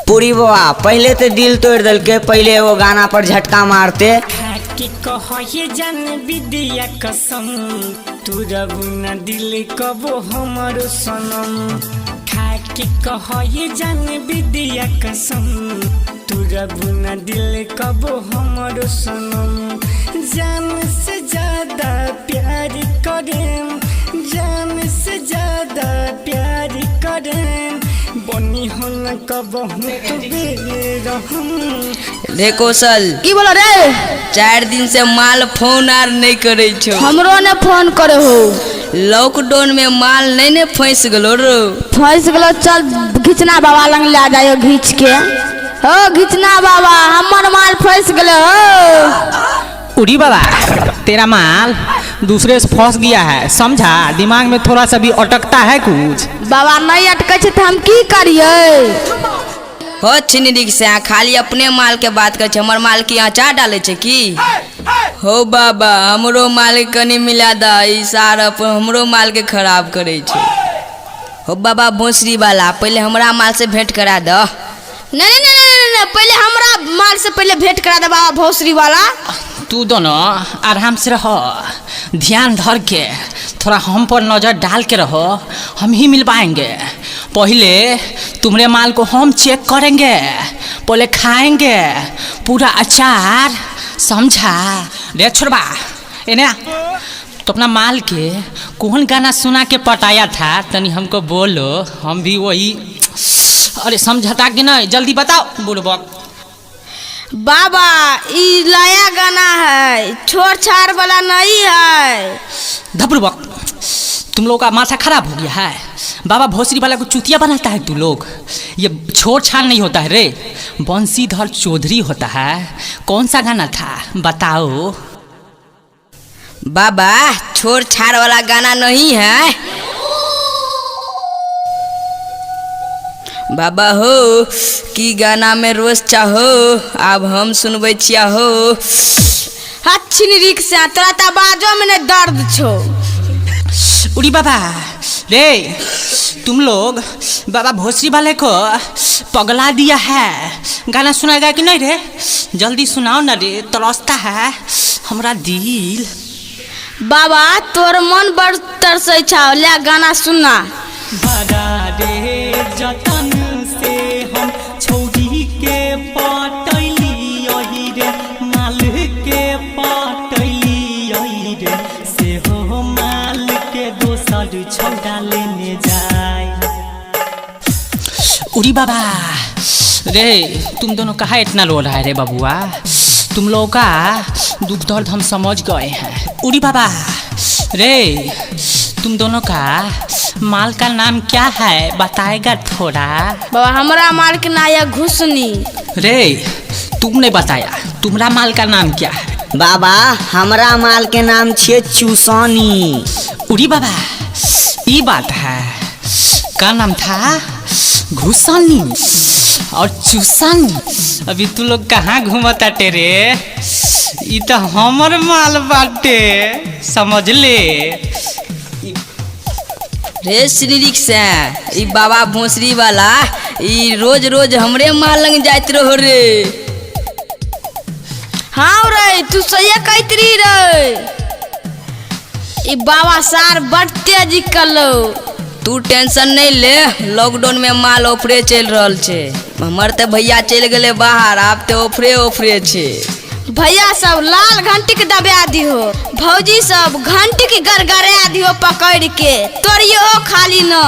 पूरी बाबा पहले तो दिल तोड़ दलके, पहले एगो गाना पर झटका मारते। के कहे जान विद्या कसम तू रबु न दिल कबो हमरो सनम। खाके कहे जान विद्या कसम तू रबु न दिल कबो हमरो सनम। जान से ज्यादा प्यार करेम, जान से ज्यादा प्यार करेम, बनी हो न कबहू तू बेरहम। रे कौशल की बोलो रे? 4 दिन से माल फोन आर नहीं करे छो। हमरो ने फोन करे हो। लॉकडाउन में माल नहीं ने फंस गलो रो। फंस गलो, चल घिचना बाबा लंग ले जायो घींच के। हो घिचना बाबा हमर माल फंस गलो हो। उड़ी बाबा तेरा माल दूसरे से फंस गया है, समझा? दिमाग में थोड़ा सा भी अटकता है कुछ। बाबा नहीं अटकै छै त हम की करिए? हो छिनरी से खाली अपने माल के बात कर, हमर माल की अचार डाले छे की? हो बाबा हमरो माल के कनी मिला दा, ई सार अपन हमरो माल के खराब करे छे। हो बाबा भोसड़ी वाला पहले हमरा माल से भेंट करा द। नहीं नहीं नहीं नहीं, नहीं पहले हमरा माल से पहले भेंट करा दे बाबा भोसड़ी वाला। तू दोनों आराम से रहो, ध्यान धर के थोड़ा हम पर नज़र डाल के रहो, हम ही मिलवाएंगे। पहले तुम्हारे माल को हम चेक करेंगे, पहले खाएंगे पूरा अचार, समझा? रे छोड़बा एने तो अपना माल के कौन गाना सुना के पटाया था तनी हमको बोलो, हम भी वही। अरे समझता कि नहीं, जल्दी बताओ बुड़बक। बाबा ई नया गाना है, छोड़ छाड़ वाला नहीं है। धबरुबक तुम लोग का माथा खराब हो गया है। बाबा भोसड़ी वाला को चूतिया बनाता है तू लोग। ये छोड़ छाड़ नहीं होता है रे, बंसीधर चौधरी होता है। कौन सा गाना था बताओ? बाबा छोड़ छाड़ वाला गाना नहीं है बाबा। हो की गाना में रोज चाहो अब हम सुनबै छिया हो। अच्छी रिक्शा तोरा त बाजो में नहीं दर्द छो। उड़ी बाबा रे तुम लोग बाबा भोसड़ी वाले को पगला दिया है। गाना सुनाएगा कि नहीं रे? जल्दी सुनाओ ना रे, तरसता है हमरा दिल। बाबा तोर मन बड़ तरसै छौ, ले गाना सुना। बड़ा रे जतन से हम छौरी के पटैली अही रे, माल के पटैली अही रे, से हो माल के दोसर छौड़ा लेने जाए। उड़ी बाबा रे तुम दोनों कहाँ इतना रो रहा है रे बबुआ? तुम लोगों का दुख दर्द हम समझ गए हैं। उड़ी बाबा रे तुम दोनों का माल का नाम क्या है बताएगा थोड़ा? बाबा हमरा माल के नाम है घुसनी। रे तुमने बताया, तुम्हारा माल का नाम क्या है? बाबा हमरा माल के नाम छे चूसानी। उड़ी बाबा ये बात है, का नाम था? घुसानी और चूसानी। अभी तू लोग कहाँ घूमता रे? ई तो हमर माल बाटे, समझ ले। रे श्री से ई बाबा भोसड़ी वाला ई रोज रोज हमरे माल लंग जाइत रहो रे। हाँ रे तू सही कहत रही रे, ई बाबा सार बड़ तेजी कलो। तू टेंशन नहीं ले, लॉकडाउन में माल ऑफरे चल रहल छे। हमर ते भैया चल गए बाहर, आब ते ऑफरे ऑफरे छे। भैया सब लाल घंटी के दबा दिहो, भौजी सब घंटी के गड़गड़ा दिहो पकड़ के, तोरियो खाली न।